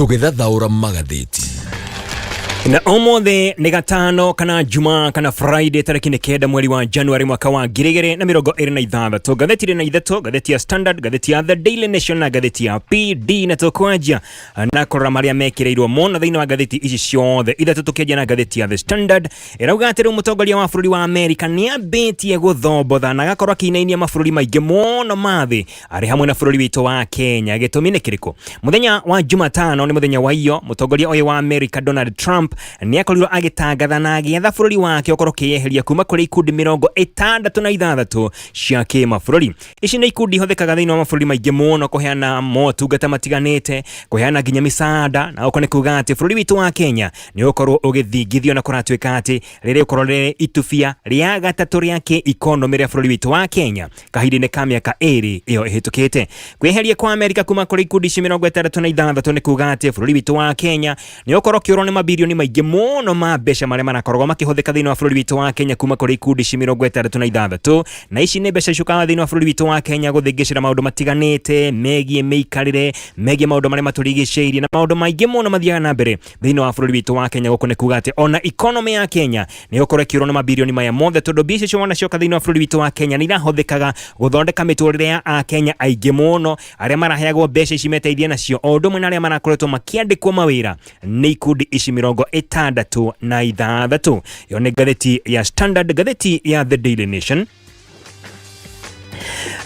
Tũgĩthathaũra magathĩti. Na ũmũthĩ nĩ gatano kana juma kana Friday, tarĩki nĩ 9 mweri wa January mwaka wa 2026. Ngathĩti ĩrĩ na ithatũ, ngathĩti ya Standard, ngathĩti ya The Daily Nation na ngathĩti ya PD, na tũkwanjia na kũrora marĩa mekĩrĩirwo mũno thĩinĩ wa ngathĩti ici ciothe ithatũ. Tũkĩanjia na ngathĩti ya The Standard, ĩrauga atĩ rĩu mũtongoria wa bũrũri wa Amerika nĩ ambĩtie gũthombotha na agakorwo akĩinainia mabũrũri maingĩ mũno ma thĩ, arĩ hamwe na bũrũri witũ wa Kenya. Gĩtũmi nĩ kĩrĩkũ? Mũthenya wa Jumatano nĩ mũthenya wa iyo, mũtongoria ũyũ wa Amerika Donald Trump nĩ akorirwo agĩtangatha na agĩatha bũrũri wake ũkorwo ũkĩyeheria kuma kũrĩ ikundi 66 cia kĩmabũrũri. Ici nĩ ikundi ihũthĩkaga thĩinĩ wa mabũrũri maingĩ mũno kũheana motungata matiganĩte, kũheana nginya misaada, na gũkũ nĩ kuga atĩ bũrũri witũ wa Kenya nĩ ũgũkorwo ũgĩthingithio na kũratuĩka atĩ rĩrĩ gũkorwo rĩrĩ itubia rĩa gatatũ rĩa kĩ-ikonomĩ rĩa bũrũri witũ wa Kenya kahinda-inĩ ka mĩaka 2 ĩyo ĩhĩtũkĩte. Kwĩyeheria kwa Amerika kuma kũrĩ ikundi ici 66 nĩ kuga atĩ bũrũri witũ wa Kenya nĩ ũgũkorwo ũkĩũrwo nĩ mabirioni maingĩ mũno ma mbeca marĩa marakoragwo makĩhũthĩka thĩinĩ wa bũrũri witũ wa Kenya kuma kũrĩ ikundi ici 66, na ici nĩ mbeca icokaga thĩinĩ wa bũrũri witũ wa Kenya gũthĩngĩcĩra maũndũ matiganĩte megiĩ mĩikarĩre, megiĩ maũndũ marĩa matũrigicĩirie na maũndũ maingĩ mũno mathiaga na mbere thĩinĩ wa bũrũri witũ wa Kenya. Gũkũ nĩ kuga atĩ ona economy ya Kenya nĩ gũkorwo ĩkĩũrwo nĩ mabirioni maya mothe, tondũ mbia icio wona cioka thĩinĩ wa bũrũri witũ wa Kenya nĩ irahũthĩkaga gũthondeka mĩtũrĩre ya Akenya aingĩ mũno arĩa maraheagwo mbeca ici meteithie nacio, o ũndũ ũmwe na arĩa marakoretwo makĩandĩkwo mawĩra nĩ ikundi ici 66. Ĩyo nĩ ngathĩti ya Standard. Ngathĩti ya The Daily Nation,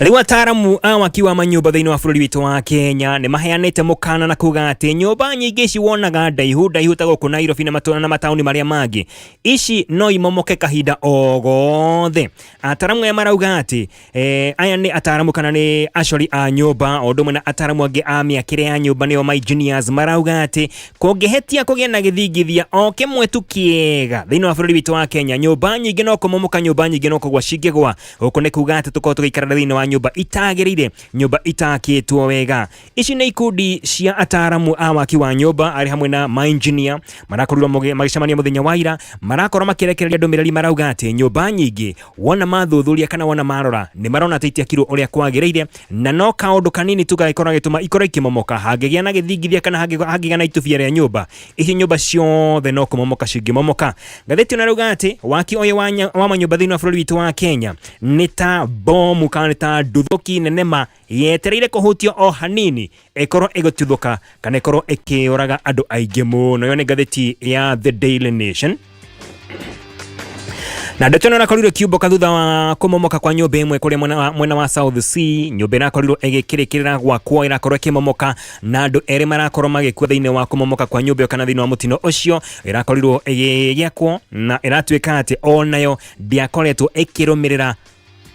rĩu ataaramu a waki wa manyũmba thĩinĩ wa bũrũri witũ wa Kenya nĩ maheanĩte mũkana na kuga atĩ nyũmba nyingĩ ici wonaga ndaihu ndaihu ta gũkũ Nairobi na matũra na mataũni marĩa mangĩ, ici no imomoke kahinda o gothe. Ataaramu aya marauga atĩ aya nĩ ataaramu kana nĩ acori a nyũmba, o ũndũ ũmwe na ataaramu angĩ a mĩakĩre ya nyũmba, nĩo ma engineers, marauga atĩ kũngĩhĩtia kũgĩe na gĩthingithia o kĩmwe tu kĩega thĩinĩ wa bũrũri witũ wa Kenya, nyũmba nyingĩ no kũmomoka, nyũmba nyingĩ no kũgwa cingĩgwa. Gũkũ nĩ kuga atĩ tũkorwo tũgĩikara thĩinĩ wa nyũmba itagĩrĩire, nyũmba itakĩtwo wega. Ici nĩ ikundi cia ataaramu a waki wa nyũmba arĩ hamwe na ma engineer marakorirwo magĩcemania mũthenya wa ira, marakorwo makĩrekereria ndũmĩrĩri, marauga atĩ nyũmba nyingĩ wona mathuthuria kana wona marora nĩ marona atĩ itiakirwo ũrĩa kwagĩrĩire, na no kaũndũ kanini tu gagĩkorwo gagĩtũma ikorwo ikĩmomoka. Hangĩgĩa na gĩthingithia kana hangĩgĩa na itubia rĩa nyũmba ici, nyũmba ciothe no kũmomoka cingĩmomoka. Ngathĩti ĩno ĩrauga atĩ waki ũyũ wa manyũmba thĩinĩ wa bũrũri witũ wa Kenya nĩ ta bomu kana nĩ ta nduthũki nene ma yetereire kũhutio o hanini ĩkorwo ĩgĩtuthũka kana ĩkorwo ĩkĩũraga andũ aingĩ mũno. Ĩyo nĩ ngathĩti ya The Daily Nation. Na ndeto ĩno ĩrakorirwo ĩkiumbũka thutha wa kũmomoka kwa nyũmba ĩmwe kũrĩa mwena wa South C. Nyũmba ĩrakorirwo ĩgĩkĩrĩkĩrĩra gwakwo ĩrakorwo ĩkĩmomoka na andũ erĩ marakorwo magĩkua thĩinĩ wa kũmomoka kwa nyũmba ĩyo kana thĩinĩ wa mũtino ũcio. Ĩrakorirwo ĩgĩakwo na ĩratuĩka atĩ onayo ndĩakoretwo ĩkĩrũmĩrĩra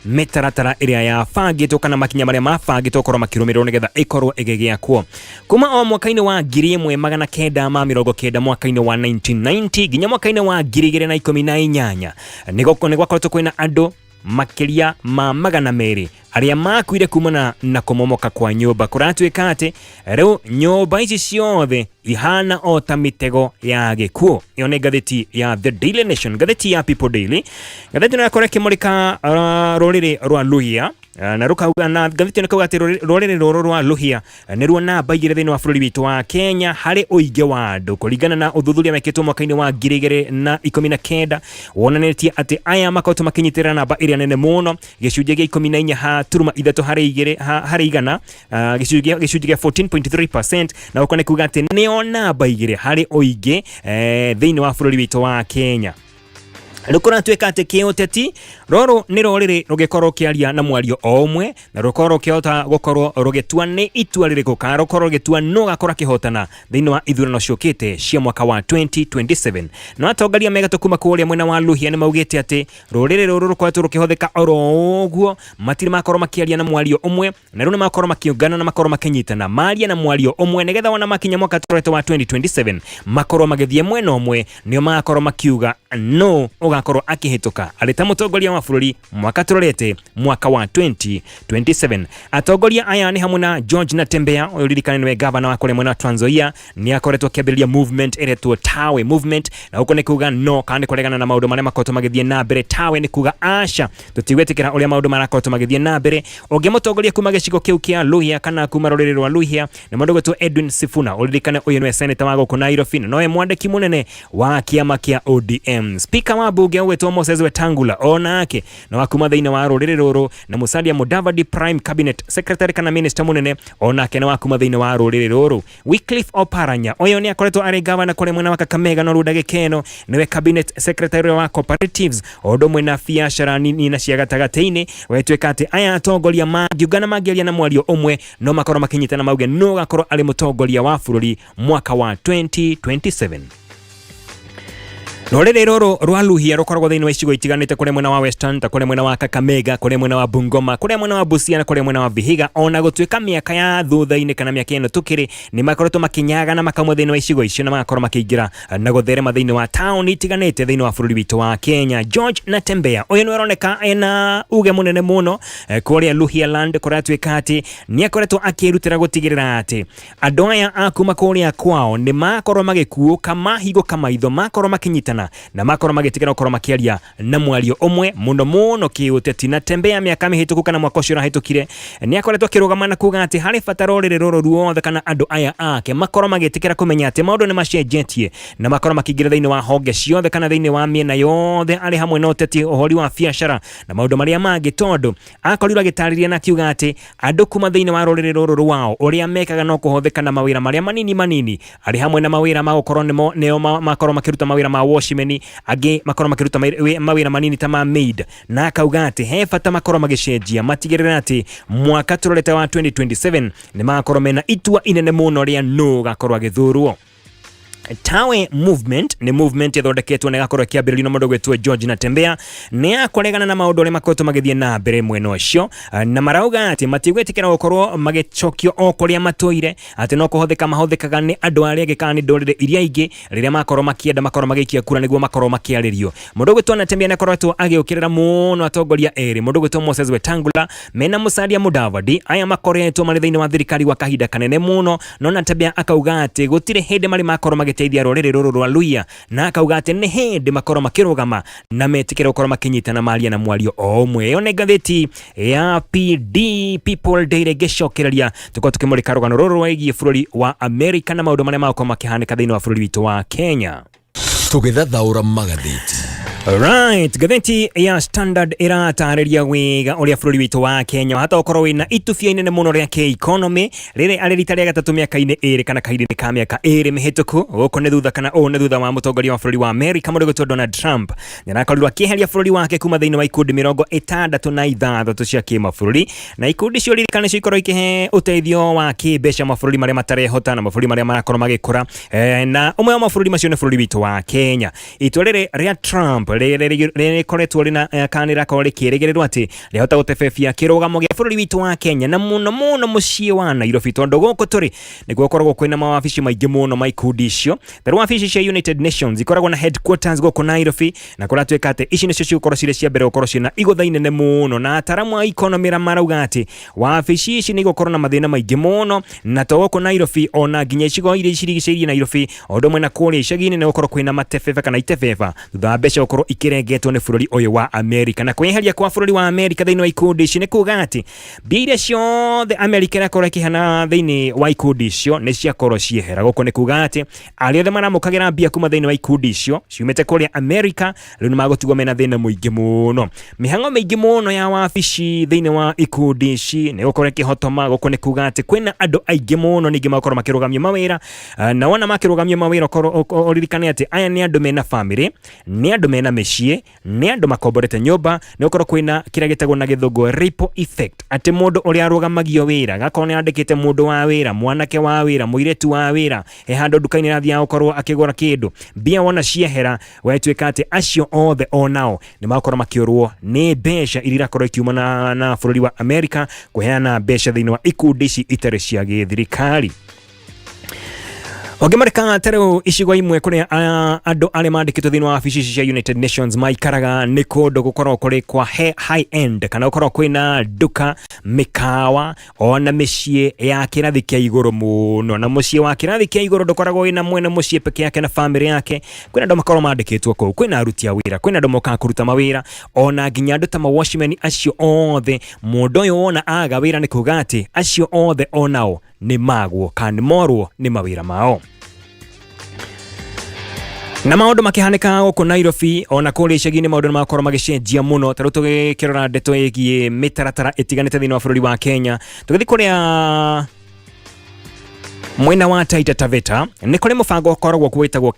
mĩtaratara ĩrĩa yabangĩtwo kana makinya marĩa mabangĩtwo gũkorwo makĩrũmĩrĩrwo nĩgetha ĩkorwo ĩgĩgĩakwo kuma o mwaka-inĩ wa 1990, mwaka-inĩ wa 1990 nginya mwaka-inĩ wa 2018, nĩ gwakoretwo kwĩna andũ makĩria ma 200 arĩa makuire kumana na kũmomoka kwa nyũmba. Kũratuĩka atĩ rĩu nyũmba ici ciothe ihana o ta mĩtego ya gĩkuũ. Ĩyo nĩ ngathĩti ya The Daily Nation. Ngathĩti ya People Daily, ngathĩti ĩno yakorwo ĩkĩmũrĩka rũrĩrĩ rwa Luhya, na rũkauga na ngathĩti ĩno ĩkauga atĩ rũrĩrĩ rũrũ rwa Luhya nĩruo namba 2 thĩinĩ wa bũrũri witũ wa Kenya harĩ ũingĩ wa andũ, kũringana na ũthuthuria wekĩtwo mwaka-inĩ wa 2019 wonanĩtie atĩ aya makoretwo makĩnyitĩrĩra namba ĩrĩa nene mũno, gĩcunjĩ gĩa 14 ha turuma ithatũ harĩ igĩrĩ harĩ igana, gĩcunjĩ gĩa 14.3%, na gũkũ nĩ kuga atĩ nĩo namba 2 harĩ ũingĩ thĩinĩ wa bũrũri witũ wa Kenya. Rĩu kũratuĩka atĩ kĩũteti rũrũ nĩ rũrĩrĩ rũgĩkorwo rũkĩaria na mwario o ũmwe na rũkorwo rũkĩhota gũkorwo rũgĩtua nĩ itua rĩrĩkũ kana rũkorwo rũgĩtua nũ gakorwo akĩhotana thĩinĩ wa ithurano ciũkĩte cia mwaka wa 2027. No atongoria megatũ kuma kũrĩa mwena wa Luhya nĩ maugĩte atĩ rũrĩrĩ rũrũ rũkoretwo rũkĩhũthĩka oro ũguo, matirĩ makorwo makĩaria na mwario ũmwe, na rĩu nĩ makorwo makĩũngana na makorwo makĩnyitana marie na mwario ũmwe nĩgetha wona makinya mwaka tũrete wa 2027 makorwo magĩthiĩ mwena ũmwe, nĩo magakorwo makiuga no ũgakorwo. ũgakorwo akĩhĩtũka arĩ ta mũtongoria wa bũrũri mwaka tũrorete mwaka wa 2027. Atongoria aya nĩ hamwe na George Natembeya, ũyũ ririkane nĩwe gavana wa kũrĩa mwena wa Trans Nzoia, nĩ akoretwo akĩambĩrĩria movement ĩretwo Tawe movement, na gũkũ nĩ kuga no kana nĩ kũregana na maũndũ marĩa makoretwo magĩthiĩ na mbere. Tawe nĩ kuga aca, tũtigwĩtĩkĩra ũrĩa maũndũ marakoretwo magĩthiĩ na mbere. Ũngĩ mũtongoria kuma gĩcigo kĩu kĩa Luhya kana kuma rũrĩrĩ rwa Luhya nĩ mũndũ ũgwĩtwo Edwin Sifuna. Ũririkane ũyũ nĩwe seneta wa gũkũ Nairobi na nowe mwandĩki mũnene wa kĩama kĩa ODM. Speaker wa bunge ũgwĩtwo Moses Wetangula onake na wa kuma thĩinĩ wa rũrĩrĩ rũrũ, na Musalia Mudavadi prime cabinet secretary kana minister mũnene onake nĩ wa kuma thĩinĩ wa rũrĩrĩ rũrũ. Wycliffe Oparanya ũyũ nĩ akoretwo arĩ gavana kũrĩa mwena wa Kakamega no rĩu ndagĩka ĩno nĩwe cabinet secretary wa cooperatives o ũndũ ũmwe na biacara nini na cia gatagatĩ-inĩ. Gũgĩtuĩka atĩ aya atongoria mangiũngana mangĩaria na mwario ũmwe no makorwo makĩnyitana mauge nũ ũgakorwo arĩ mũtongoria wa bũrũri mwaka wa 2027. Rũrĩrĩ rũrũ rwa Luhya rũkoragwo thĩinĩ wa icigo itiganĩte kũrĩa mwena wa Western ta kũrĩa mwena wa Kakamega, kũrĩa mwena wa Bungoma, kũrĩa mwena wa Busia na kũrĩa mwena wa Vihiga. Ona gũtuĩka mĩaka ya thutha-inĩ kana mĩaka ĩno tũkĩrĩ nĩ makoretwo makĩnyaga na makauma thĩinĩ wa icigo icio na magakorwo makĩingĩra na gũtherema thĩinĩ wa taũni itiganĩte thĩinĩ wa bũrũri witũ wa Kenya. George Natembeya ũyũ nĩ aroneka ena uge mũnene mũno kũrĩa Luhya Land, kũrĩa atuĩka atĩ nĩ akoretwo akĩrutĩra gũtigĩrĩra atĩ andũ aya a kuma kũrĩa kwao nĩ makorwo magĩkuũka, mahingũka maitho, makorwo makĩnyitana na makorwo magĩtigĩra gũkorwo makĩaria na mwario ũmwe mũno mũno kĩũteti. Natembeya mĩaka mĩhĩtũku kana mwaka ũcio ũrahĩtũkire nĩ akoretwo akĩrũgama na kuga atĩ harĩ bata rũrĩrĩ rũrũ ruothe kana andũ aya ake makorwo magĩtĩkĩra kũmenya atĩ maũndũ nĩ macenjetie na makorwo makĩingĩra thĩinĩ wa honge ciothe kana thĩinĩ wa mĩena yothe arĩ hamwe na ũteti, ũhũri wa biacara na maũndũ marĩa mangĩ, tondũ akorirwo agĩtarĩria na akiuga atĩ andũ kuma thĩinĩ wa rũrĩrĩ rũrũ rwao ũrĩa mekaga no kũhũthĩka na mawĩra marĩa manini manini, arĩ hamwe na mawĩra ma gũkorwo nĩmo nĩo makorwo makĩruta mawĩra ma watchman, angĩ makorwo makĩruta mawĩra manini ta ma maid, na akauga atĩ he bata makorwo magĩcenjia matigĩrĩre atĩ mwaka tũrorete wa 2027 nĩ magakorwo mena itua inene mũno rĩa nũ gakorwo agĩthurwo. Tawe movement nĩ movement ĩthondeketwo na ĩgakorwo ĩkĩambĩrĩrio na mũndũ ũgwĩtwo George Natembeya, nĩ ya kũregana na maũndũ arĩa makoretwo magĩthiĩ na mbere mwena ũcio, na marauga atĩ matigwĩtĩkĩra gũkorwo magĩcokio o kũrĩa matũire, atĩ no kũhũthĩka mahũthĩkaga nĩ andũ arĩa angĩ kana nĩ ndũrĩrĩ iria ingĩ rĩrĩa makorwo makĩenda makorwo magĩikia kura nĩguo makorwo makĩarĩrio. Mũndũ ũgwĩtwo Natembeya nĩ akoretwo agĩũkĩrĩra mũno atongoria erĩ, mũndũ ũgwĩtwo Moses Wetangula mena Musalia Mudavadi, aya makoretwo marĩ thĩinĩ wa thirikari gwa kahinda kanene mũno, no Natembeya akauga atĩ gũtirĩ hĩndĩ marĩ makorwo magĩteithia rũrĩrĩ rũrũ rwa Luhya, na akauga atĩ nĩ hĩndĩ makorwo makĩrũgama na metĩkĩre gũkorwo makĩnyitana maria na mwario o ũmwe. Ĩyo nĩ ngathĩti ya PD People Daily ngĩcokereria tũkorwo tũkĩmũrĩka rũgano rũrũ rwĩgiĩ bũrũri wa Amerika na maũndũ marĩa magũkorwo makĩhanĩka thĩinĩ wa bũrũri witũ wa Kenya. Tũgĩthathaũra magathĩti. Right, ngathĩti ya Standard ĩratarĩria wega ũrĩa bũrũri witũ wa Kenya wahota gũkorwo wĩna itubia inene mũno rĩa kĩ-economy rĩrĩ arĩ rita rĩa gatatũ mĩaka-inĩ ĩrĩ kana kahinda-inĩ ka mĩaka ĩrĩ mĩhĩtũku. Gũkũ nĩ thutha kana ũũ nĩ thutha wa mũtongoria wa bũrũri wa Amerika mũndũ ũgwĩtwo Donald Trump nĩarakorirwo akĩeheria bũrũri wake kuma thĩinĩ wa ikundi 66 cia kĩmabũrũri, na ikundi icio ririkane nĩcio ikorwo ikĩhe ũteithio wa kĩmbeca mabũrũri marĩa matarehota na mabũrũri marĩa marakorwo magĩkũra, na ũmwe wa mabũrũri macio nĩ bũrũri witũ wa Kenya. Itua rĩrĩ rĩa Trump rĩkoretwo rĩna kana rĩrakorwo rĩkĩrĩgĩrĩrwo atĩ rĩahota gũtebebia kĩrũgamo gĩa bũrũri witũ wa Kenya na mũno mũno mũciĩ wa Nairobi, tondũ gũkũ tũrĩ nĩguo gũkoragwo kwĩna mawabici maingĩ mũno ma ikundi icio. Ta rĩu wabici cia United Nations ikoragwo na headquarters gũkũ Nairobi, na kũratuĩka atĩ ici nĩcio cigũkorwo cirĩ cia mbere gũkorwo ciĩna igũtha inene mũno, na ataramu a economy marauga atĩ wabici ici nĩ igũkorwo na mathĩna maingĩ mũno, na to gũkũ Nairobi ona nginya icigo iria cirigicĩirie Nairobi o ũndũ ũmwe na kũrĩa icagi-inĩ nĩ gũkorwo kwĩna matebeba kana itebeba thutha wa mbeca gũkorwo ikĩrengetwo nĩ bũrũri ũyũ wa Amerika. Na kwĩyeheria kwa bũrũri wa Amerika thĩinĩ wa ikundi ici nĩ kuga atĩ mbia iria ciothe Amerika ĩrakorwo ĩkĩheana thĩinĩ wa ikundi icio nĩ ciakorwo ciehera. Gũkũ nĩ kuga atĩ arĩa othe maramũkagĩra mbia kuma thĩinĩ wa ikundi icio ciumĩte kũrĩa Amerika rĩu nĩ magũtigwo mena thĩna mũingĩ mũno. Mĩhang'o mĩingĩ mũno ya wabici thĩinĩ wa ikundi ici nĩ gũkorwo ĩkĩhotoma. Gũkũ nĩ kuga atĩ kwĩna andũ aingĩ mũno ningĩ magũkorwo makĩrũgamio mawĩra, na wona makĩrũgamio mawĩra ũririkane atĩ aya nĩ andũ mena bamĩrĩ, nĩ andũ mena mĩciĩ, nĩ andũ makomborete nyũmba. Nĩ gũkorwo kwĩna kĩrĩa gĩtagwo na gĩthũngũ ripple effect, atĩ mũndũ ũrĩa arũgamagio wĩra gakorwo nĩ andĩkĩte mũndũ wa wĩra, mwanake wa wĩra, mũirĩtu wa wĩra, he handũ nduka-inĩ arathiaga gũkorwo akĩgũra kĩndũ, mbia wona ciehera gwatuĩka atĩ acio othe onao nĩ makorwo makĩũrwo nĩ mbeca iria irakorwo ikiuma na bũrũri wa Amerika kũheana mbeca thĩinĩ wa ikundi ici itarĩ cia gĩthirikari. Ũngĩmarĩka ta rĩu icigo imwe kũrĩa andũ arĩa mandĩkĩtwo thĩinĩ wa wabici ici cia United Nations maikaraga nĩ kũndũ gũkoragwo kũrĩ kwa high end, kana gũkoragwo kwĩna nduka, mĩkawa ona mĩciĩ ya kĩrathi kĩa igũrũ mũno. Na mũciĩ wa kĩrathi kĩa igũrũ ndũkoragwo wĩna mwene mũciĩ peke yake na bamĩrĩ yake, kwĩna andũ makoragwo mandĩkĩtwo kũu, kwĩna aruti a wĩra, kwĩna andũ mokaga kũruta mawĩra, ona nginya andũ ta ma watchman acio othe. Mũndũ ũyũ wona aga wĩra nĩ kuga atĩ acio othe onao nĩ magwo kana nĩ morwo nĩ mawĩra mao. Na maũndũ makĩhanĩka gũkũ Nairobi ona kũrĩa icagi-inĩ, maũndũ nĩ makorwo magĩcenjia mũno. Ta rĩu tũgĩkĩrora ndeto ĩgiĩ mĩtaratara ĩtiganĩte thĩinĩ wa bũrũri wa Kenya, tũgĩthiĩ kũrĩa mwena wa Taita Taveta nĩ kũrĩ mũbango ũkoragwo kuo wĩtagwo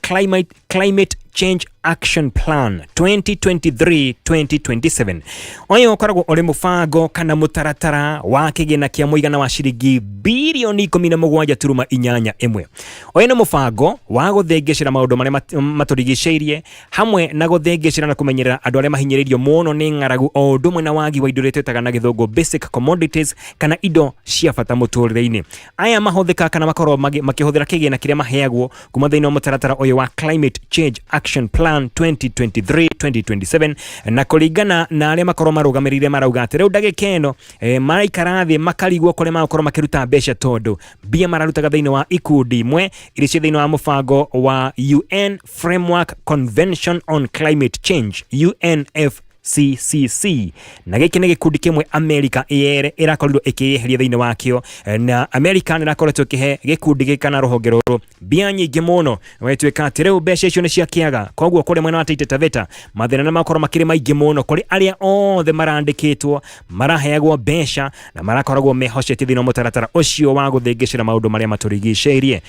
Climate Change Action Plan 2023-2027. Ũyũ ũkoragwo ũrĩ mũbango kana mũtaratara wa kĩgĩna kĩa mũigana wa ciringi birioni 17.81. Ũyũ nĩ mũbango wa gũthengecera maũndũ marĩa matũrigicĩirie, hamwe na gũthengecera na kũmenyerera andũ arĩa mahinyĩrĩirio mũno nĩ ng'aragu, o ũndũ ũmwe na wagi wa indo iria twĩtaga na gĩthũngũ basic commodities, kana indo cia bata mũtũrĩre-inĩ. Aya mahũthĩka kana makorwo makĩhũthĩra kĩgĩna kĩrĩa maheagwo kuma thĩinĩ wa mũtaratara ũyũ wa Climate Change Action Plan 2023-2027. Na kũringana na arĩa makorwo marũgamĩrĩire, marauga atĩ rĩu ndagĩka ĩno maraikara thĩ makarigwo kũrĩa magũkorwo makĩruta mbeca, tondũ mbia mararutaga thĩinĩ wa ikundi imwe iria ciĩ thĩinĩ wa mũbango wa UN Framework Convention on Climate Change, UNFCCC, na gĩkĩ nĩ gĩkundi kĩmwe Amerika ĩyere ĩrakorirwo ĩkĩyeheria thĩinĩ wakĩo. Na Amerika nĩ ĩrakoretwo ĩkĩhe gĩkundi gĩkĩ kana rũhonge rũrũ mbia nyingĩ mũno, wetwĩka atĩ rĩu mbeca icio nĩ ciakĩaga. Koguo kũrĩa mwena wa Taita Taveta mathĩna nĩ makorwo makĩrĩ maingĩ mũno kũrĩ arĩa othe marandĩkĩtwo, maraheagwo mbeca na marakoragwo mehocetie thĩinĩ wa mũtaratara ũcio wa gũthĩngĩcĩra maũndũ marĩa matũrigicĩirie.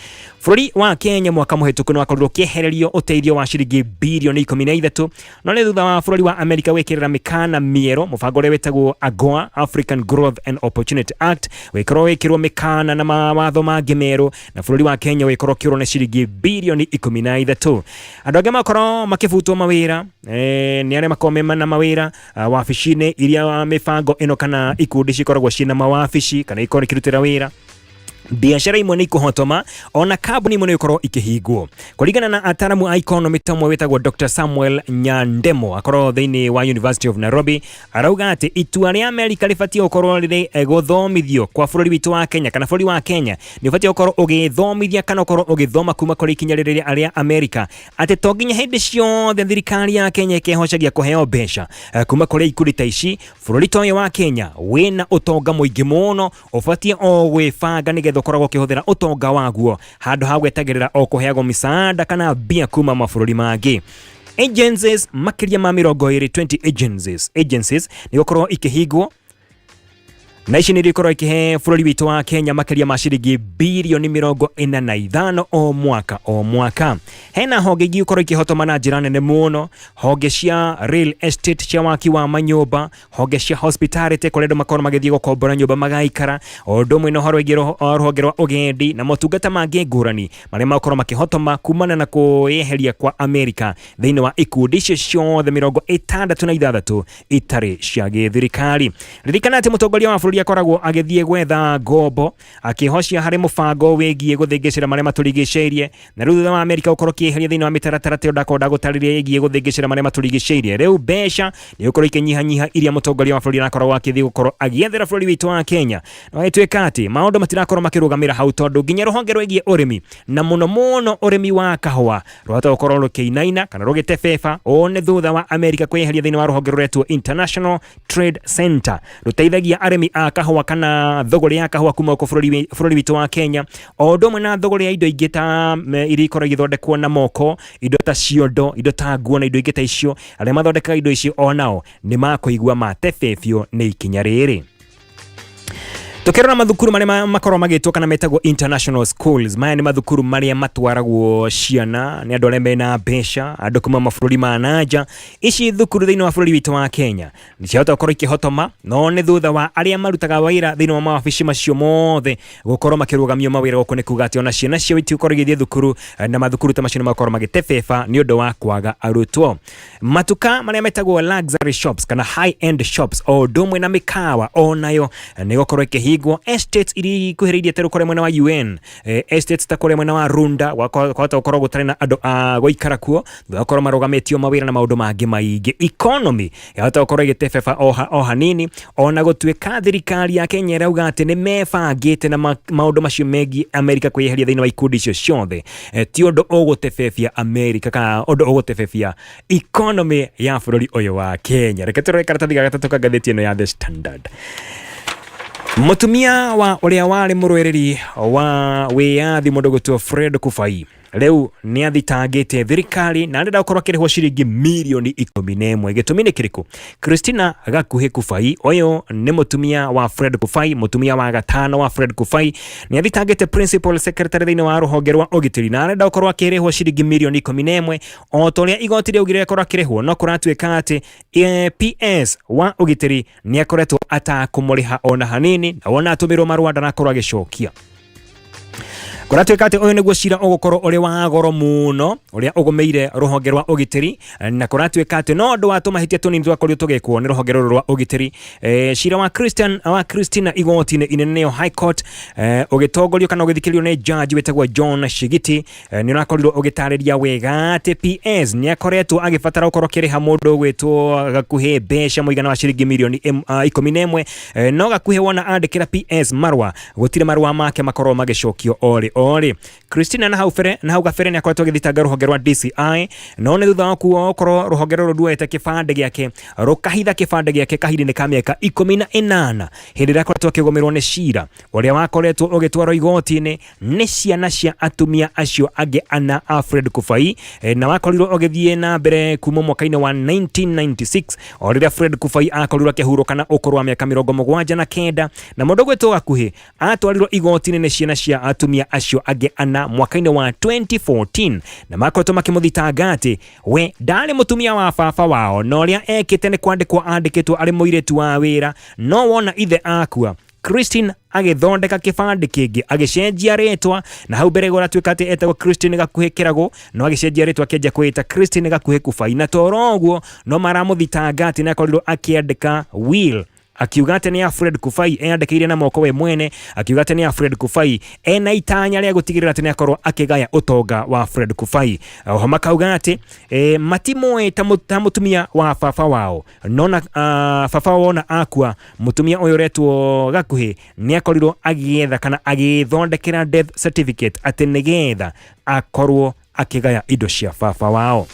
Bũrũri wa Kenya mwaka mũhĩtũku nĩ wakorirwo ũkĩehererio ũteithio wa ciringi birioni 13, no nĩ thutha wa bũrũri wa Amerika gwĩkĩrĩra mĩkana mĩerũ mũbango ũrĩa wĩtagwo AGOA, African Growth and Opportunity Act, wĩkorwo wĩkĩrwo mĩkana na mawatho mangĩ merũ, na bũrũri wa Kenya wĩkorwo ũkĩũrwo nĩ ciringi birioni 13. Andũ angĩ makorwo makĩbutwo mawĩra nĩ arĩa makorwo me na mawĩra wabici-inĩ iria mĩbango ĩno kana ikundi cikoragwo ciĩna mawabici kana ikorwo ikĩrutĩra wĩra. Biacara imwe nĩ ikũhotoma, ona kambuni imwe nĩ ikorwo ikĩhingwo. Kũringana na ataramu a economy ta ũmwe wĩtagwo Dr Samuel Nyandemo, akorwo thĩinĩ wa University of Nairobi, arauga atĩ itua rĩa Amerika rĩbatiĩ gũkorwo rĩrĩ gũthomithio kwa bũrũri witũ wa Kenya, kana bũrũri wa Kenya nĩ ũbatiĩ gũkorwo ũgĩthomithia kana ũkorwo ũgĩthoma kuma kũrĩ ikinya rĩrĩ rĩa Amerika, atĩ to nginya hĩndĩ ciothe thirikari ya Kenya ĩkehocagia kũheo mbeca kuma kũrĩ ikundi ta ici. Bũrũri ta ũyũ wa Kenya wĩna ũtonga mũingĩ mũno, ũbatiĩ o gwĩbanga nĩgetha ũkoragwo ũkĩhũthĩra ũtonga waguo handũ ha gwetagĩrĩra o kũheagwo misaada kana mbia kuma mabũrũri mangĩ. Agencies makĩria ma 20, 20 agencies nĩ gũkorwo ikĩhingwo, na ici nĩ ikorwo ikĩhe bũrũri witũ wa Kenya makĩria ma ciringi birioni 45 o mwaka o mwaka. Hena honge ingĩ ikorwo ikĩhotoma na njĩra nene mũno, honge cia real estate, cia waki wa manyũmba, honge cia hospitality kũrĩa andũ makorwo magĩthiĩ gũkombora nyũmba magaikara, o ũndũ ũmwe na ũhoro wĩgiĩ rũhonge rwa ũgendi na motungata mangĩ ngũrani marĩa makorwo makĩhotoma kumana na kwĩyeheria kwa Amerika thĩinĩ wa ikundi icio ciothe 66 itarĩ cia gĩthirikari. Ririkana atĩ mũtongoria wa bũrũri akoragwo agĩthiĩ gwetha ngombo akĩhocia harĩ mũbango wĩgiĩ gũthĩngĩcĩra marĩa matũrigicĩirie. Na rĩu thutha wa Amerika gũkorwo kĩeheria thĩinĩ wa mĩtaratara ta ĩyo ndakorwo ndagũtarĩria ĩgiĩ gũthĩngĩcĩra marĩa matũrigicĩirie, rĩu mbeca nĩ gũkorwo ikĩnyihanyiha iria mũtongoria wa bũrũri arakoragwo akĩthiĩ gũkorwo agĩethera bũrũri witũ wa Kenya. Na gũgĩtuĩka atĩ maũndũ matirakorwo makĩrũgamĩra hau, tondũ nginya rũhonge rwĩgiĩ ũrĩmi, na mũno mũno ũrĩmi wa kahũa, rwahota gũkorwo rũkĩinaina kana rũgĩtebeba. Ũũ nĩ thutha wa Amerika kwĩyeheria thĩinĩ wa rũhonge rũretwo International Trade Center, rũteithagia arĩmi a kahũa kana thũgũrĩ ya kahũa kuma gũkũ bũrũri witũ wa Kenya, o ũndũ ũmwe na thũgũrĩ ya indo ingĩ ta iria ikoragwo igĩthondekwo na moko, indo ta ciondo, indo ta nguo na indo ingĩ ta icio. Arĩa mathondekaga indo icio onao nĩ makũigua matebebio nĩ ikinya rĩrĩ. Tukirora mathukuru marĩa makoragwo magĩtwo kana metagwo international schools, maya nĩ mathukuru marĩa matwaragwo ciana nĩ andũ arĩa mena mbeca, andũ kuma mabũrũri ma nanja. Ici thukuru thĩinĩ wa bũrũri witũ wa Kenya nĩ ciahota gũkorwo ikĩhotoma, no nĩ thutha wa arĩa marutaga wĩra thĩinĩ wa mawabici macio mothe gũkorwo makĩrũgamio mawĩra. Gũkũ nĩ kuga atĩ ona ciana cio itigũkorwo igĩthiĩ thukuru, na mathukuru ta macio nĩ makorwo magĩtebeba nĩ ũndũ wa kwaga arutwo. Matuka marĩa metagwo luxury shops kana high end shops, o ũndũ ũmwe na mĩkawa, onayo nĩ gũkorwo ĩkĩhingwo. Ĩkĩhingwo. Estates iria ikuhĩrĩirie ta rĩu kũrĩa mwena wa UN, estates ta kũrĩa mwena wa Runda kwahota gũkorwo gũtarĩ na andũ a gũikara kuo thutha wa gũkorwo marũgamĩtio mawĩra na maũndũ mangĩ maingĩ. Economy yahota gũkorwo ĩgĩtebeba o hanini, ona gũtuĩka thirikari ya Kenya ĩrauga atĩ nĩ mebangĩte na maũndũ macio megiĩ Amerika kwĩyeheria thĩinĩ wa ikundi icio ciothe. Ti ũndũ ũgũtebebia Amerika kana ũndũ ũgũtebebia economy ya bũrũri ũyũ wa Kenya. Reke tũrore karatathi ga gatatũ ka ngathĩti ĩno ya The Standard. Mũtumia wa ũrĩa warĩ mũrũĩrĩri wa wĩyathi mũndũ gwĩtwo Fred Kubai rĩu nĩ athitangĩte thirikari na arenda gũkorwo akĩrĩhwo ciringi mirioni 11. Gĩtũmi nĩ kĩrĩkũ? Christina Gakuhĩ Kubai, ũyũ nĩ mũtumia wa Fred Kubai, mũtumia wa gatano wa Fred Kubai, nĩ athitangĩte principal secretary thĩinĩ wa rũhonge rwa ũgitĩri na arenda gũkorwo akĩrĩhwo ciringi mirioni 11 o ta ũrĩa igoti rĩaugire akorwo akĩrĩhwo, no kũratuĩka atĩ PS wa ũgitĩri nĩ akoretwo atakũmũrĩha ona hanini, na wona atũmĩrwo marũa ndanakorwo agĩcokia. Kũratuĩka atĩ ũyũ nĩguo cira ũgũkorwo ũrĩ wa goro mũno ũrĩa ũgũmĩire rũhonge rwa ũgitĩri, na kũratuĩka atĩ no ũndũ wa tũmahĩtia tũnini twakorirwo tũgĩkwo nĩ rũhonge rũrũ rwa ũgitĩri. Cira wa Christian, wa Christina igoti-inĩ inene nĩyo High Court, ũgĩtongorio kana ũgĩthikĩrĩrio nĩ judge wĩtagwo John Shigiti, nĩ ũrakorirwo ũgĩtarĩria wega atĩ PS nĩ akoretwo agĩbatara gũkorwo akĩrĩha mũndũ ũgwĩtwo Gakuhĩ mbeca mũigana wa ciringi mirioni 11, no Gakuhĩ wona andĩkĩra PS marũa, gũtirĩ marũa make makorwo magĩcokio orĩ orĩ. Christina na hau bere na hau gabere nĩ akoretwo agĩthitanga rũhonge rwa DCI, no nĩ thutha wa gũkorwo rũhonge rũrũ ruoete kĩbandĩ gĩake, rũkahitha kĩbandĩ gĩake kahinda-inĩ ka mĩaka 18 hĩndĩ ĩrĩa akoretwo akĩgũmĩrwo nĩ cira ũrĩa wakoretwo ũgĩtwarwo igoti-inĩ nĩ ciana cia atumia acio angĩ ana a Fred Kubai, na wakorirwo ũgĩthiĩ na mbere kuma mwaka-inĩ wa 1996 o rĩrĩa Fred Kubai akorirwo akĩhurũka na ũkũrũ wa mĩaka 79, na mũndũ ũgwĩtwo Gakuhĩ atwarirwo igoti-inĩ nĩ ciana cia atumia acio angĩ ana mwaka-inĩ wa 2014, na makoretwo makĩmũthitanga atĩ we ndarĩ mũtumia wa baba wao, na ũrĩa ekĩte nĩ kwandĩkwo andĩkĩtwo arĩ mũirĩtu wa wĩra, no wona ithe akua, Christine agĩthondeka kĩbandĩ kĩngĩ, agĩcenjia rĩtwa, na hau mbere gũratuĩka atĩ etagwo Christine Gakuhĩ Kĩragũ, no agĩcenjia rĩtwa akĩanjia kwĩĩta Christine Gakuhĩ Kubai, na toro ũguo no maramũthitanga atĩ nĩ akorirwo akĩandĩka will akiuga atĩ nĩ ya Fred Kubai, eyandĩkĩire na moko we mwene, akiuga atĩ nĩ ya Fred Kubai, ena itanya rĩa gũtigĩrĩra atĩ nĩ akorwo akĩgaya ũtonga wa Fred Kubai. Oho makauga atĩ matimũĩ ta mũtumia wa baba wao, no na baba wona akua, mũtumia ũyũ ũretwo Gakuhĩ nĩ akorirwo agĩetha kana agĩthondekera death certificate atĩ nĩgetha akorwo akĩgaya indo cia baba wao.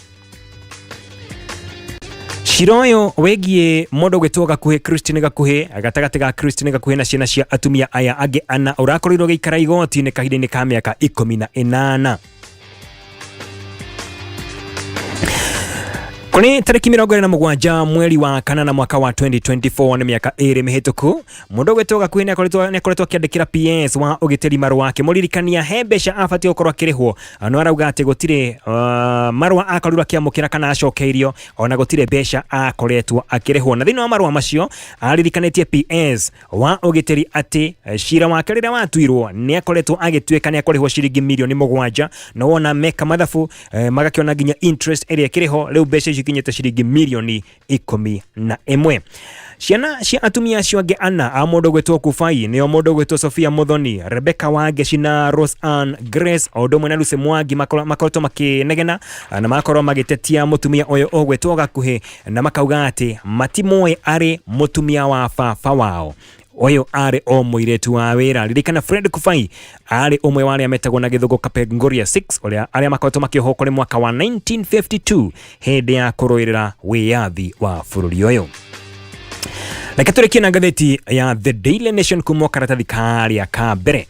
Cira ũyũ wĩgiĩ mũndũ ũgwĩtwo Gakuhĩ, Christine Gakuhĩ, gatagatĩ ga Christine Gakuhĩ na ciana cia atumia aya angĩ ana, ũrakorirwo ũgĩikara igoti-inĩ kahinda-inĩ ka mĩaka 18. Kũrĩ tarĩki 27 mweri wa kanana mwaka wa 2024, nĩ mĩaka 2 mĩhĩtũku, mũndũ ũgwĩtwo Gakuhĩ nĩ akoretwo akĩandĩkĩra PS wa ũgitĩri marũa akĩmũririkania he mbeca abatiĩ gũkorwo akĩrĩhwo, no arauga atĩ gũtirĩ marũa akorirwo akĩamũkĩra kana acokeirio, ona gũtirĩ mbeca akoretwo akĩrĩhwo. Na thĩinĩ wa marũa macio aririkanĩtie PS wa ũgitĩri atĩ cira wake rĩrĩa watuirwo nĩ akoretwo agĩtuĩka nĩ akũrĩhwo ciringi mirioni 7, no wona meka mathabu, magakĩona nginya interest ĩrĩa ĩkĩrĩ ho, rĩu mbeca icio ikinyĩte ciringi mirioni 11. Ciana cia atumia acio angĩ ana a mũndũ gwĩtwo Kubai nĩo mũndũ gwĩtwo Sofia Muthoni, Rebecca Wangeci na Rose Ann Grace, o ũndũ ũmwe na Lucy Mwangi, makoretwo makĩnegena na magakorwo magĩtetia mũtumia ũyũ ũgwĩtwo Gakuhĩ, na makauga atĩ matimũĩ arĩ mũtumia wa baba wao, ũyũ arĩ o mũirĩtu wa wĩra. Ririkana Fred Kubai arĩ ũmwe wa arĩa metagwo na gĩthũngũ Kapenguria 6, ũrĩa arĩa makoretwo makĩohwo kũrĩ mwaka wa 1952 hĩndĩ ya kũrũĩrĩra wĩyathi wa bũrũri ũyũ. Reke tũrĩkie na ngathĩti ya The Daily Nation kuma karatathi karĩa ka mbere.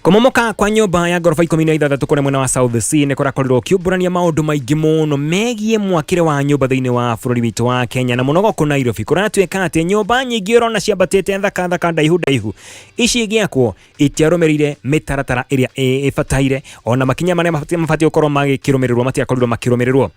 Kũmomoka kwa nyũmba ya ngoroba 16 kũrĩa mwena wa South C nĩ kũrakorirwo ũkiumbũrania maũndũ maingĩ mũno megiĩ mwakĩre wa nyũmba thĩinĩ wa bũrũri witũ wa Kenya, na mũno gũkũ Nairobi. Kũratuĩka atĩ nyũmba nyingĩ ũrona ciambatĩte thaka thaka, ndaihu ndaihu, ici igĩakwo itiarũmĩrĩire mĩtaratara ĩrĩa ĩbataire, ona makinya marĩa mabatiĩ gũkorwo magĩkĩrũmĩrĩrwo matiakorirwo makĩrũmĩrĩrwo.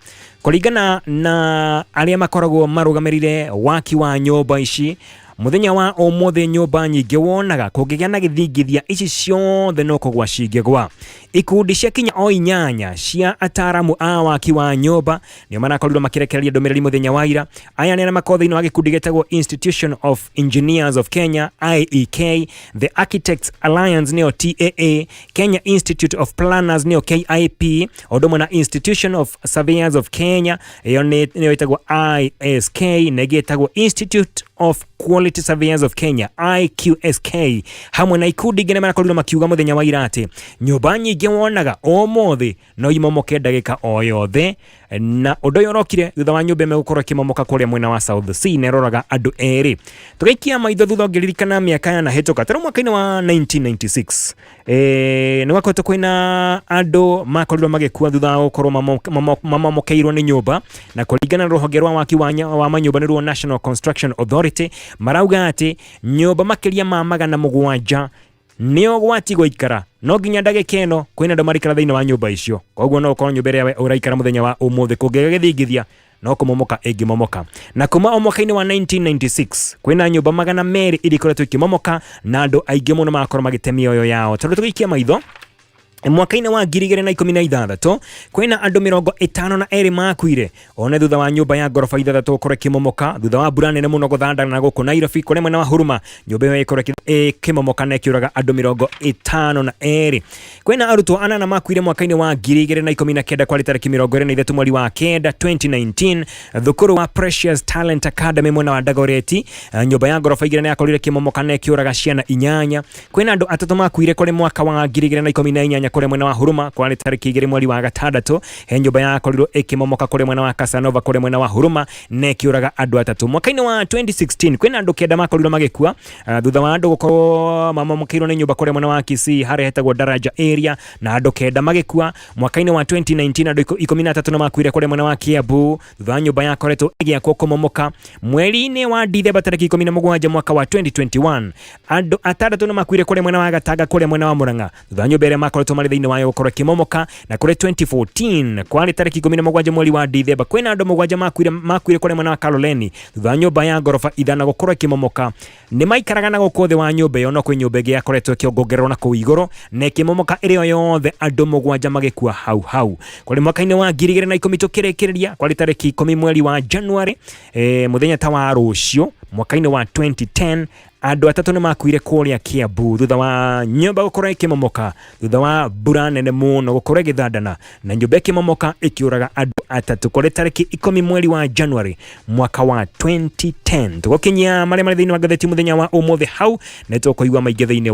Kũringana na arĩa makoragwo marũgamĩrĩire waki wa nyũmba ici, Mũthenya wa ũmũthĩ nyũmba nyingĩ wonaga kũngĩgĩa na gĩthingithia ici ciothe no kũgwa cingĩgwa. Ikundi cia kinya o inyanya cia ataaramu a waki wa nyũmba nĩo marakorirwo makĩrekereria ndũmĩrĩri mũthenya wa ira. Aya nĩ arĩa makoragwo thĩinĩ wa gĩkundi gĩtagwo Institution of Engineers of Kenya IEK, The Architects Alliance nĩyo TAA, Kenya Institute of Planners nĩyo KIP, o ũndũ ũmwe na Institution of Surveyors of Kenya ĩyo nĩyo ĩtagwo ISK, na ĩngĩ ĩtagwo Institute of Quality Surveyors of Kenya IQSK, hamwe na ikundi ingĩ nĩ marakorirwo makiuga mũthenya wa ira atĩ nyũmba nyingĩ wonaga ũmũthĩ no imomoke ndagĩka o yothe, na ũndũ ũyũ ũrokire thutha wa nyũmba ĩmwe gũkorwo ĩkĩmomoka kũrĩa mwena wa South C na ĩroraga andũ erĩ. Tũgaikia maitho thutha ũngĩririkana mĩaka yanahĩtũka tarĩu mwaka-inĩ wa 1996 nĩ gwakoretwo kwĩna andũ makorirwo magĩkua thutha wa gũkorwo mamomokeirwo nĩ nyũmba, na kũringana na rũhonge rwa waki wa manyũmba nĩruo National Construction Authority marauga atĩ nyũmba makĩria ma 700 nĩ ũgwati gũikara, no nginya ndagĩka ĩno kwĩna andũ maraikara thĩinĩ wa nyũmba icio. Koguo no ũkorwo nyũmba ĩrĩa we ũraikara mũthenya wa ũmũthĩ kũngĩgĩa gĩthingithia no kũmomoka ĩngĩmomoka. Na kuma o mwaka-inĩ wa 1996 kwĩna nyũmba 200 iria ikoretwo ikĩmomoka na andũ aingĩ mũno magakorwo magĩte mĩoyo yao. Tondũ tũgĩikia maitho mwaka-inĩ wa 2016 kwĩna andũ 52 makuire one thutha wa nyũmba ya ngoroba ithathatũ gũkorwo ĩkĩmomoka thutha wa mbura nene mũno gũthandana na gũkũ Nairobi kũrĩa mwena wa Huruma. Nyũmba ĩyo ĩkorwo ĩkĩmomoka na ĩkĩũraga andũ 52. Kwĩna arutwo anana makuire mwaka-inĩ wa 2019 kwarĩ tarĩki 23 mweri wa kenda 2019 thukuru wa Precious Talent Academy mwena wa Dagoretti. Nyũmba ya ngoroba igĩrĩ nĩyakorire ĩkĩmomoka na ĩkĩũraga ciana inyanya. Kwĩna andũ atatũ makuire kũrĩ mwaka wa 2018 kũrĩa mwena wa Huruma kwarĩ tarĩki 2 mweri wa gatandatũ he nyũmba yakorirwo ĩkĩmomoka kũrĩa mwena wa Casanova kũrĩa mwena wa Huruma na ĩkĩũraga andũ atatũ. Mwaka-inĩ wa 2016 kwĩna andũ kenda makorirwo magĩkua thutha wa andũ gũkorwo mamomokeirwo nĩ nyũmba kũrĩa mwena wa Kisii harĩa hetagwo Daraja area na andũ kenda magĩkua. Mwaka-inĩ wa 2019 andũ 13 nĩ makuire kũrĩa mwena wa Kiambu thutha wa nyũmba yakoretwo ĩgĩakwo kũmomoka. Mweri-inĩ wa Dithemba tarĩki 17 mwaka wa 2021 andũ atandatũ nĩ makuire kũrĩa mwena wa Gatanga kũrĩa mwena wa Murang'a thutha wa nyũmba ĩrĩa makoretwo marĩ thĩinĩ wayo gũkorwo ĩkĩmomoka. Na kũrĩ 2014 kwarĩ tarĩki 17 mweri wa Dithemba kwĩna andũ mũgwanja makuire kũrĩa mwena wa Kaloleni thutha wa nyũmba ya ngoroba ithano gũkorwo ĩkĩmomoka. Nĩ maikaraga na gũkũ thĩ wa nyũmba ĩyo, no kwĩ nyũmba ĩngĩ yakoretwo ĩkĩongongererwo na kũu igũrũ na ĩkĩmomoka ĩrĩ o yothe, andũ mũgwanja magĩkua hau hau. Kũrĩ mwaka-inĩ wa 2010 tũkĩrĩkĩrĩria kwarĩ tarĩki 10 mweri wa January, mũthenya ta wa rũciũ mwaka-inĩ wa 2010 andũ atatũ nĩ makuire kũrĩa Kiambu thutha wa nyũmba gũkorwo ĩkĩmomoka thutha wa mbura nene mũno gũkorwo ĩgĩthandana na nyũmba ĩkĩmomoka ĩkĩũraga andũ atatũ kũrĩ tarĩki 10 mweri wa January mwaka wa 2010. Tũgũkinyia marĩa marĩ thĩinĩ wa ngathĩti mũthenya wa ũmũthĩ hau nĩ tũkũigua maingĩ thĩinĩ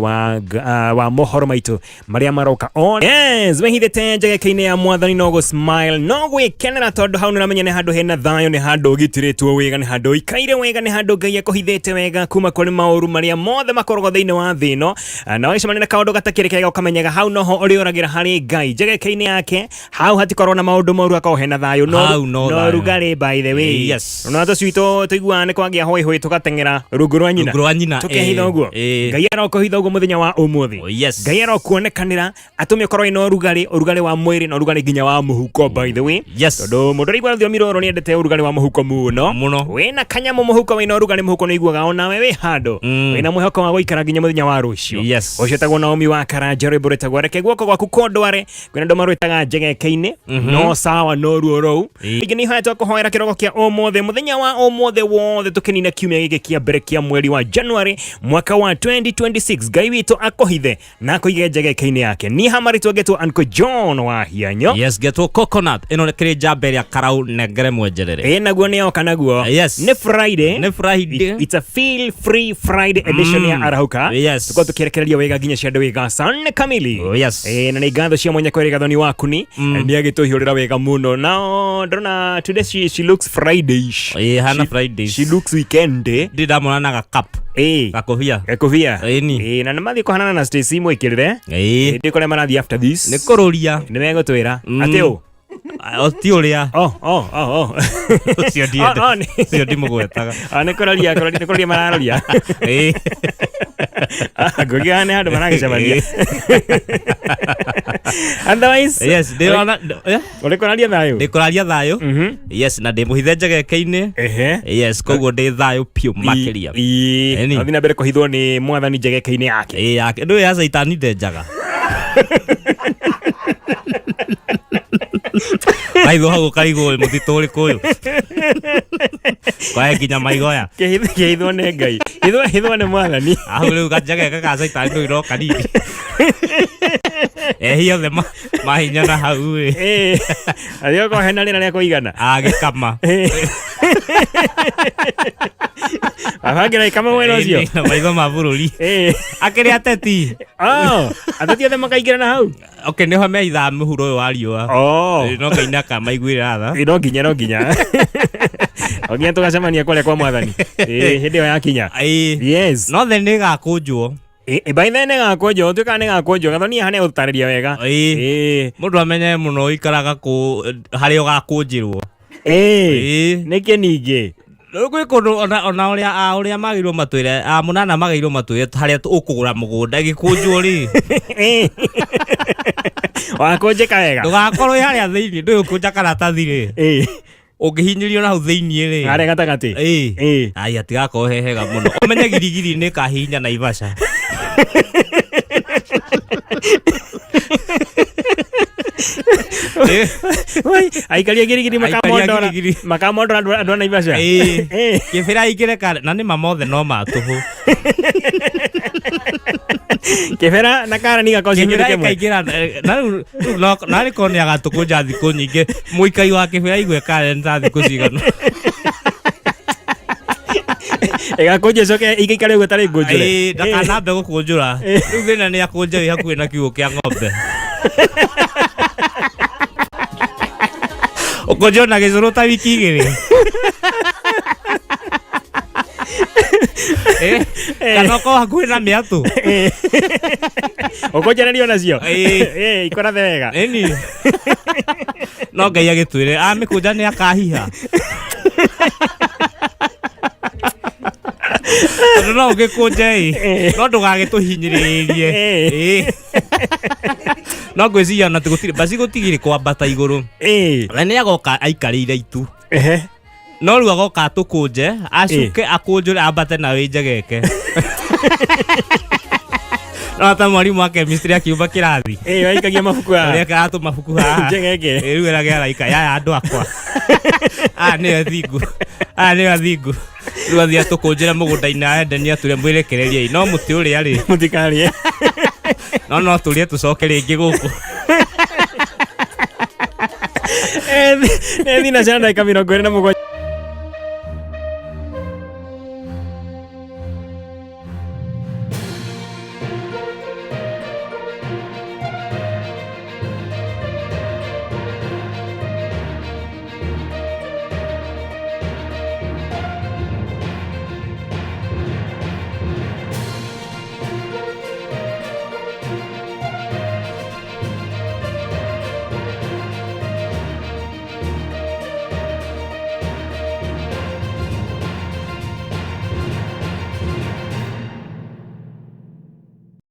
wa mohoro maitũ marĩa maroka. Yes, wehithĩte njegeke-inĩ ya mwathani no gũ smile no gwĩkenera tondũ hau nĩũramenya nĩ handũ hena thayũ, nĩ handũ ũgitĩrĩtwo wega, nĩ handũ ũikaire wega, nĩ handũ Ngai akũhithĩte wega kuma kũrĩ maũru marĩa mothe makoragwo thĩinĩ wa thĩ ĩno. Na wagĩcemania na kaũndũ gatakĩrĩ kega ũkamenyaga hau noho ũrĩũragĩra harĩ Ngai njegeke-inĩ yake. Hau hatikorwo na maũndũ moru, hakorwo hena thayũ Hau no no thayũ. rugarĩ by the way. Yes. Na tũcui tũiguaga nĩ kwagĩa hũĩ hũĩ tũgateng'era rungu rwa nyina. Rungu rwa nyina, Tũkehitha ũguo. Ngai arokũhitha ũguo mũthenya wa ũmũthĩ. Oh, yes. Ngai arokuonekanĩra atũme ũkorwo wĩna ũrugarĩ, ũrugarĩ wa mwĩrĩ na ũrugarĩ nginya wa mũhuko by the way. Yes. Tondũ mũndũ ũraigua rũthiomi rũrũ nĩendete ũrugarĩ wa mũhuko mũno. Mũno. Wĩna kanyamũ mũhuko wĩna ũrugarĩ mũhuko nĩũiguaga onawe wĩ handũ. Wĩna mwĩhoko wa gũikara nginya mũthenya wa rũciũ. Yes. Ũcio etagwo Naomi wa Karanja, rwĩmbo rwĩtagwo Reke guoko gwaku kũndware. Kwĩna andũ marwĩtaga njegeke-inĩ. No sawa no ruo rũu. Ingĩ nĩ ihoya twakũhoera kĩroko kĩa ũmũthĩ, mũthenya wa ũmũthĩ wothe tũkĩnina kiumia gĩkĩ kĩa mbere kĩa mweri wa January mwaka wa 2026. Ngai witũ akũhithe na akũige njegeke-inĩ yake. Niĩ hama rĩtwa ngetwo Uncle John wa Hianyo. Yes, getwo coconut ĩno nĩ kĩrĩ njamba ĩrĩa karau nengere mwenjerere. Ĩ naguo nĩ oka naguo. Yes. Nĩ Friday. Nĩ Friday. It's a feel free Friday edition ya Arahũka. Yes. Tukorwo tũkĩrekereria wega nginya cia andũ wega saa nne kamili. Oh, yes. Na nĩ ngatho cia mwanya kwĩ Gathoni waku ni nĩ agĩtũhiũrĩra wega mũno. Now ndĩrona today she looks Friday-ish. Ĩ, hana She- Fridays. She looks weekend. Ndirĩ ndamona na gakap Gakobia. Gakobia. Ĩni. Na nĩ mathiĩ kũhanana na Stacy mwĩkĩrĩre. Ĩ. Ndĩ kũrĩa marathiĩ after this. Nĩ kũrũria. Nĩ megũtwĩra. Atĩ ũ? O ti ũrĩa. Oh, oh, oh, oh. Ũcio ndiende. Oh, oh, Ũcio ndimũgwetaga. Ah, nĩ kũroria, nĩ kũroria mararoria. Ĩ. Ngũkĩona nĩ handũ maragĩcemania. Otherwise, Yes, ndĩrona ũrĩ kũraria thayũ? Ndĩkũraria thayũ. Yes, na ndĩ mũhithe njegeke-inĩ. Yes, koguo ndĩ thayũ piũ makĩria. Ĩni. Athiĩ na mbere kũhithwo nĩ mwathani njegeke-inĩ yake. Ĩ yake ndũĩ ya caitani ndenjaga maitho hau ũkarigwo mũtitũ ũrĩkũ ũyũ kwae nginya maigoya. Kĩhithwo nĩ Ngai. Hithwo nĩ mwathani. Hau rĩu kanjegeke ka caitani ndũĩ no kanini ehia othe mahinyana hau ĩ. Athiĩ okorwo hena rĩera rĩa kũigana. Agĩkama. Abangĩra ikama mwena ũcio. Ĩni, na maitho ma bũrũri akĩrĩ ateti. Oh, ateti othe makaingĩra na hau. Okay, nĩho meithaa mũhuro ũyũ wa riũa. Oh. Ĩ, no Ngai nĩakamaiguĩra tha. Ĩ, no nginya no nginya no nginya tũgacemania kũrĩa kwa mwathani. Ĩ, hĩndĩ ĩyo yakinya. Ĩ, Yes. no thĩ nĩĩgakũnjwo. Ĩ, by then nĩgakũnjwo, ũtuĩkaga nĩgakũnjwo. Gathoni haha nĩegũtũtarĩria wega. Ĩ. Ĩ. Mũndũ amenye mũno ũikaraga kũ harĩa ũgakũnjĩrwo. Ĩ. Ĩ. Nĩkĩ ningĩ? Rĩu gwĩ kũndũ ona ũrĩa a ũrĩa magĩrĩirwo matwĩre a mũnana magĩrĩirwo matwĩre harĩa ũkũgũra mũgũnda ĩgĩkũnjwo rĩ. Ĩ. Wakũnjĩka wega. Ndũgakorwo wĩ harĩa thĩinĩ ndũĩ ũkũnja karatathi rĩ. Ĩ. Ũngĩhinyĩrio na hau thĩinĩ rĩ. Harĩa gatagatĩ. Ĩ. Ĩ. Ai hatigakorwo he hega mũno. Ũmenye girigiri nĩ ĩkahihinya Naivasha. Ĩ. Oi, aikari a girigiri Aikari a makamondora Girigiri. makamondora andũ a Naivasha. Ĩ. Ĩ. Kĩbĩra aingĩre kare na nĩ ma mothe no ma tũhũ. Kĩbera na karani gakorwo ciĩ Kĩbĩra kĩndũ kĩmwe. ĩkaingĩra na rĩu narĩ korwo nĩ agatũkũnja thikũ nyingĩ mũikai wa kĩbĩra aigue kare nĩ ta thikũ cigana. Ĩgakũnjwo ĩcoke ĩgaikare ũguo ĩtarĩ ngũnjũre. Ĩ, ndakanambe gũkũnjũra rĩu thĩna nĩ akũnja wĩ hakuhĩ na kiugũ kĩa ng'ombe ũkũnjwo na gĩcũrũ ta wiki igĩrĩ. Ĩ, kana ũkorwo hakuhĩ na mĩatũ. Ũkũnjanĩrio nacio. Ĩ. Ĩ, ikũrathe wega. Ĩni no Ngai agĩtwĩre amĩkũnja nĩ akahiha tondũ no ũgĩkũnje ĩ no ndũgagĩtũhinyĩrĩrie. Ĩ. No ngwĩciria ona gũtirĩ baci gũtigĩrĩ kwambata igũrũ. Ĩ. We nĩ agoka aikarĩire itu. Ehe. No rĩu agoka atũkũnje acuke akũnjũre ambate na wĩ njegeke no ta mwarimũ wa chemistry akiuma kĩrathi. Ĩ, waikagia mabuku haha. Ũrĩa karatũ mabuku haha. Njegeke. Ĩ, rĩu erage araika yaya andũ akwa aya nĩo athingu aya nĩo athingu rĩu athiĩ atũkũnjĩre mũgũnda-inĩ wa Edeni atwĩre mwĩrekereriei no mũtĩ ũrĩa rĩ Mũtikarĩe. No no tũrĩe tũcoke rĩngĩ gũkũ. Nĩ thina cia ndagĩka 27.